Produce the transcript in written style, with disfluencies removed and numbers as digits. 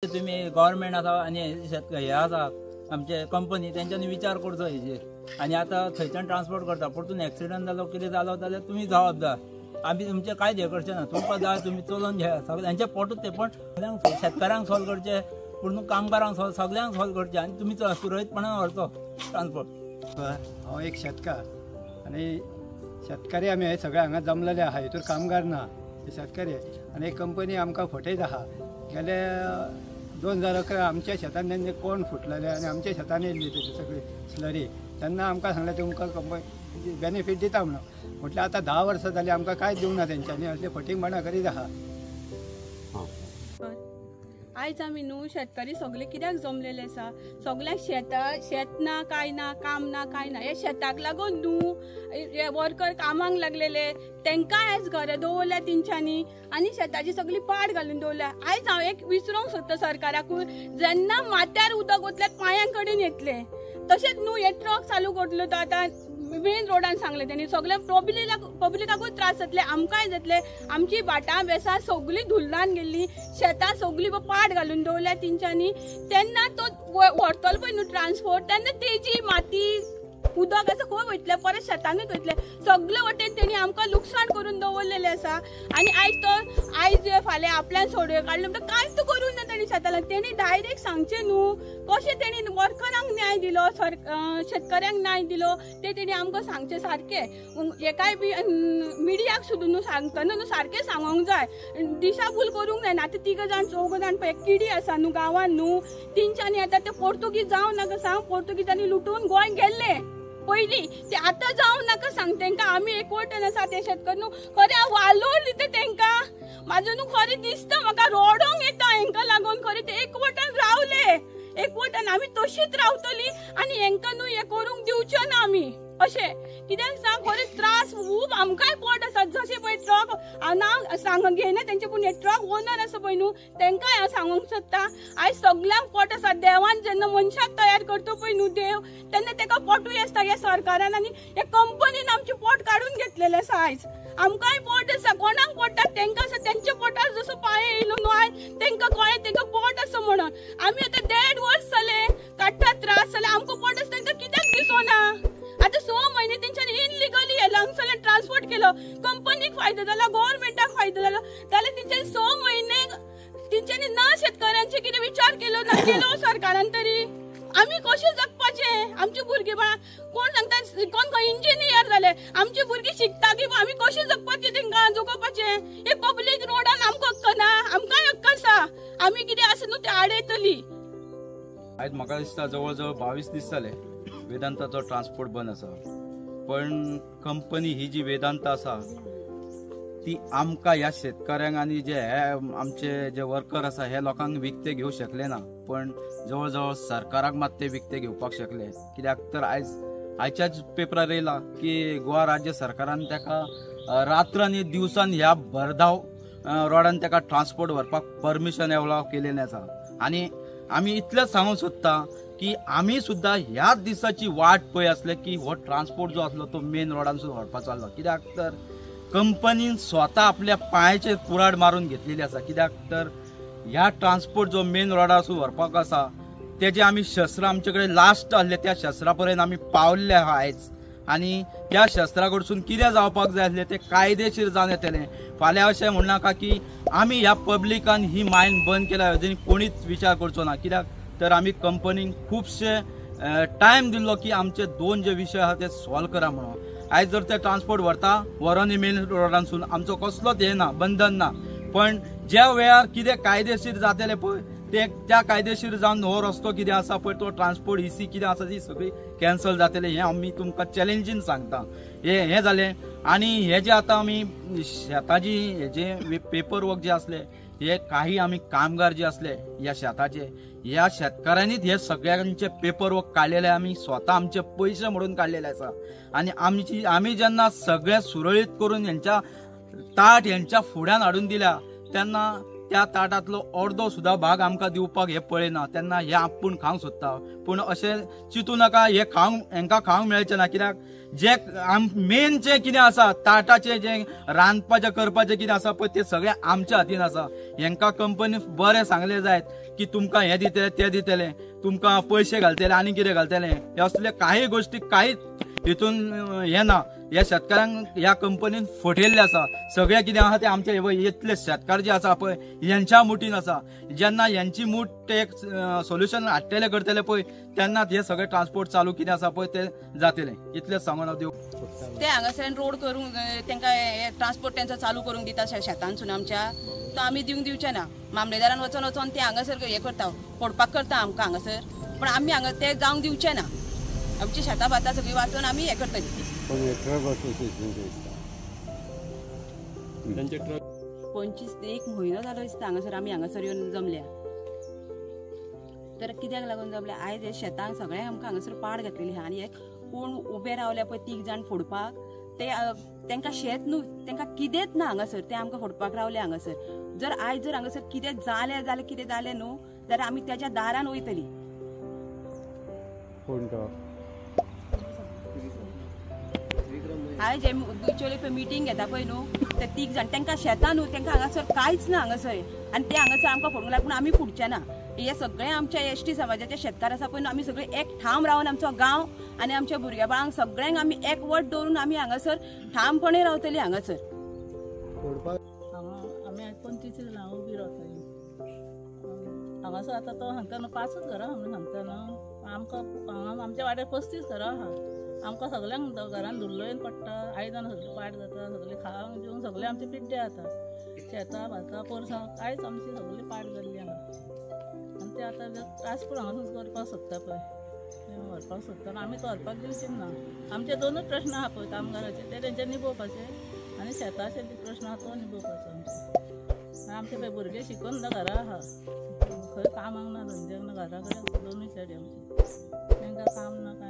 तुमी गव्हर्मेंट आसा आनी हे आसा आमचे कंपनी तेंच्यांनी विचार करचो हेजेर. आनी आतां थंयच्यान ट्रान्सपोर्ट करता, परतून एक्सिडंट जालो कितें जालो जाल्यार तुमी जबाबदार. आमी तुमचें कांयच हें करचें ना. तुमकां जाय तुमी चलोवन घेया सगळ्यांचें पोटूच तें, पण सगळ्यांक शेतकारांक सॉल्व करचें, पूण कामगारांक सॉल्व, सगळ्यांक सॉल्व करचें आनी तुमी सुरळीतपणान व्हरचो ट्रान्सपोर्ट. हांव एक शेतकार आनी शेतकारी आमी हे सगळे हांगा जमलेले आहा, हितूर कामगार ना, हे शेतकारी आनी एक कंपनी आमकां फटयत आहा. गेले 2011 आमच्या शेतान तेंचे कोण फुटलेले आनी आमच्या शेतान येयल्ली तेजी सगळी स्लरी, तेन्ना आमकां सांगलें तुमकां कंपनी बेनिफीट दिता म्हणून. म्हटल्यार आतां 10 वर्सां जालीं आमकां कांयच दिवंक ना तेंच्यांनी, असले फटींगपणां करीत आहा. आयज आमी न्हू शेतकरी सगळे कित्याक जमलेले आसा, सगळ्यांक शेत ना, कांय ना, काम ना, कांय ना. हे शेताक लागून न्हू हे वर्कर कामाक लागलेले, तेंकां आयज घरा दवरल्या तेंच्यांनी आनी शेताची सगळी पाड घालून दवरल्या. आयज हांव एक विसरूंक सोदता सरकाराकूय, जेन्ना माथ्यार उदक वतलें पांयां कडेन येतलें. तशेंच न्हू हे ट्रक चालू करतलो तो आतां मेन रोडान सांगलें तेणी, सगळे पब्लिकाकूय त्रास जातले, आमकांय जातले. आमची भाटां बेसां सगळीं धुल्लान गेल्ली, शेतां सगळीं पाड घालून दवरल्या तेंच्यांनी. तेन्ना तो व्हरतलो पळय न्हू ट्रान्सपोर्ट, तेन्ना तेजी माती उदक आसा खंय वयतलें, परत शेतानूच वयतलें. सगळे वटेन तेणी आमकां लुकसाण करून दवरलेलें आसा. आनी आयज तो आयज फाल्यां आपल्यान सोडयो काडले म्हणटा कांयच करूंक ना तेणी शेतान. तेणी डायरेक्ट सांगचें न्हू कशें तेणी वर्करांक न्याय दिलो, शेतकऱ्यांक न्याय दिलो, ते तेणी आमकां सांगचें सारकें. हेकाय बी मिडियाक सुद्दां न्हू सांगतना न्हू सारकें सांगूंक जाय, दिशाभूल करूंक जायना. आतां 3 जाण 4 जाण पळय किडी आसा न्हू गांवान न्हू, तेंच्यांनी आतां ते पोर्तुगीज जावं नाका सांग, पोर्तुगीजांनी लुटून गोंय गेल्ले पयलीं, ते आतां जावं नाका सांग तेंकां. आमी एकवटन आसा ते शेतकरी न्हू, खरें हांव वालोर दिता तेंकां, म्हाजो न्हू खरें दिसता म्हाका रडोंक येता हेंकां लागून. खरें ते एकवटन रावले, एकवटन आमी तशीच रावतली आनी हेंकां न्हू हें करूंक दिवचें ना आमी. अशें कित्याक सांग, खरें त्रास खूब आमकांय पोट आसा. जशें पळय ट्रक ना सांग घेयना तेंचे, पूण हे ट्रक ओनर आसा पळय न्हू तेंकांय हांव सांगूंक सोदता, आयज सगल्यांक पोट आसा. देवान जेन्ना मनशाक तयार करता पळय न्हू देव, तेन्ना तेका पोटूय आसता. ह्या सरकारान आनी ह्या कंपनीन आमचें पोट काडून घेतलेलें आसा. आयज आमकांय पोट आसा, कोणाक पोटाक तेंकां आसा, तेंच्या पोटार जसो पांय येयलो न्हू आयज तेंकां कळ्ळें तेंकां पोट आसा म्हणून. आमी आतां 1.5 वर्स जालें काडटा त्रास जालें, आमकां पोट आसा तेंकां कित्याक दिसना. आतां 6 म्हयने तेंच्यांनी इनलिगली हांगसरल्यान ट्रान्सपोर्ट केलो, कंपनीक फायदो जाला, गव्हर्मेंटाक फायदो जालो, जाल्यार तेंच्यांनी 6 म्हयने तेंच्यांनी ना शेतकऱ्यांचे कितें विचार केलो ना केलो सरकारान तरी. आमी कशें जगपाचें, आमची भुरगीं बाळां कोण सांगता कोण खंय इंजिनियर जाले, आमची भुरगीं शिकता की आमी कशें जगपाचें, तेंकां जगोवपाचें. हे पब्लीक रोडान आमकां हक्क ना, आमकांय हक्क आसा, आमी कितें आसा न्हू तें आडयतली. आयज म्हाका दिसता जवळ जवळ 22 दीस जाले वेदांताचो ट्रान्सपोर्ट बंद आसा, पण कंपनी ही जी वेदांता आसा ती आमकां ह्या शेतकऱ्यांक आनी जे हे आमचे जे वर्कर आसा हे लोकांक विकते घेवंक शकले ना, पण जवळ जवळ सरकाराक मात ते विकते घेवपाक शकले. कित्याक तर आयच्याच पेपरार येयला की गोवा राज्य सरकारान ताका रात्र आनी दिवसान ह्या भरधाव रोडान ताका ट्रान्सपोर्ट व्हरपाक परमिशन एलाव केलेलें आसा. आनी आमी इतलेंच सांगूंक सोदता की आमी सुद्दां ह्याच दिसाची वाट पळय आसले की हो ट्रान्सपोर्ट जो आसलो तो मेन रोडानसून व्हरपाचो आसलो. कित्याक तर कंपनीन स्वता आपल्या पांयाचेर कुराड मारून घेतलेली आसा. कित्याक तर ह्या ट्रान्सपोर्ट जो मेन रोडासून व्हरपाक आसा तेजे आमी शस्त्रां आमचे कडेन लास्ट आसले, त्या शस्त्रा पर्यंत आमी पावल्ले आहा आयज. आनी त्या शस्त्रा कडसून कितें जावपाक जाय आसलें तें कायदेशीर जावन येतलें. फाल्यां अशें म्हणनाका की आमी ह्या पब्लिकान ही मायन बंद केल्या हेजेर कोणीच विचार करचो ना. कित्याक तर आमी कंपनीक खुबशे टायम दिल्लो की आमचे 2 जे विशय आहा ते सॉल्व करा म्हणून. आयज जर ते ट्रान्सपोर्ट व्हरता व्हरोनी मेन रोडानसून आमचो कसलोच हें ना, बंधन ना, पण ज्या वेळार कितें कायदेशीर जातलें पळय ते त्या कायदेशीर जावन हो रस्तो कितें आसा पळय तो ट्रान्सपोर्ट इसी कितें आसा ती सगळी कॅन्सल जातली, हें आमी तुमकां चॅलेंजीन सांगता. हें जालें. आनी हे जे आतां आमी शेताची हेजे पेपर वर्क जे आसले हे काही आमी कामगार जे आसले ह्या शेताचे, ह्या शेतकारांनीच हे सगळ्यांचे पेपर वर्क काडलेले, आमी स्वता आमचे पयशे म्हणून काडलेले आसा. आनी आमी जेन्ना सगळें सुरळीत करून हेंच्या ताट हेंच्या फुड्यान हाडून दिल्या तेन्ना त्या ताटांतलो अर्दो सुद्दां भाग आमकां दिवपाक हे पळयना. तेन्ना हे आपूण खावंक सोदता, पूण अशें चिंतू नाका हे खावंक हेंकां खावंक मेळचें ना. कित्याक जे मेन जें कितें आसा ताटाचें जें रांदपाचें करपाचें कितें आसा पळय तें सगळें आमच्या हातीन आसा. हेंकां कंपनी बरें सांगलें जायत की तुमकां हें दितलें तें दितलें, तुमकां पयशे घालतले आनी कितें घालतले, हे असले काही गोश्टी कांयच हितून हें ना. ह्या शेतकारांक ह्या कंपनीन फटयल्लें आसा. सगळें कितें आसा तें आमचे इतले शेतकार जे आसा पळय हेंच्या मुठीन आसा. जेन्ना हेंची मूठ एक सोल्युशन हाडटले करतले पळय तेन्नाच हे सगळे ट्रान्सपोर्ट चालू कितें आसा पळय तें जातलें. इतलें सांगून हांव दिव. ते हांगासरल्यान रोड करूंक तांकां ट्रान्सपोर्ट तेंचो चालू करूंक दिता शेतांतसून आमच्या, तो आमी दिवंक दिवचे ना. मामलेदारान वचोन वचोन ते हांगासर हें करता, फोडपाक करता आमकां हांगासर, पूण आमी हांगा ते जावंक दिवचे ना. आमची शेतां भातां सगळीं वाचून आमी हें करतली. 25 एक म्हयनो जालो दिसता हांगासर आमी हांगासर येवन जमल्या. तर कित्याक लागून जमल्या, आयज हे शेतांक सगळें आमकां हांगासर पाड घातलेली आहा. आनी कोण उबे रावले पळय 3 जाण फोडपाक, ते तांकां शेत न्हू, तांकां कितेंच ना हांगासर, ते आमकां फोडपाक रावले हांगासर. जर आयज जर हांगासर कितें जालें जाल्यार कितें जालें न्हू जाल्यार आमी तेच्या दारान वयतली. आयज जे गुचोले पळय मिटींग घेता पळय न्हू ते 3 जाण, तांकां शेतां न्हू, तांकां हांगासर कांयच ना हांगासर, आनी ते हांगासर आमकां फोडूंक लागले, पूण आमी फुडचे ना. हे सगळे आमच्या एसटी समाजाचे शेतकार आसा पळय न्हू, आमी सगळे एक ठाम रावन आमचो गांव आनी आमच्या भुरग्या बाळांक सगळ्यांक आमी एकवट दवरून आमी हांगासर ठामपणे रावतली हांगासर. आमी आयज 25 जाणां उबी रावताली हांगासर. आतां तो सांगता न्हू 5 घरां म्हणून सांगता न्हू, आमकां हांगा आमच्या वाड्यार 35 घरां आहा. आमकां सगळ्यांक घरान धुल्लो येवन पडटा, आयदनां सगळीं पाड जाता, सगळीं खावंक जेवंक सगळें आमचें पिड्डे जाता, शेतां भातां पोरसां कांयच आमची सगळी पाड जाल्ली हांगा. आनी ते आतां ट्रान्सपोर्ट हांगासून करपाक सोदता पळय, ते व्हरपाक सोदता, आमी तो व्हरपाक दिवची ना. आमचे 2च प्रश्न आहा पळय कामगाराचे, ते तेंच्यांनी निभोवपाचे आनी शेताचे प्रश्न आहा तो निभोवपाचो आमचो. आनी आमचे पळय भुरगे शिकून सुद्दां घरा आहा, खंय कामाक ना धंद्याक ना, घरा कडेन 2 चेडे आमचे, तांकां काम ना कांय.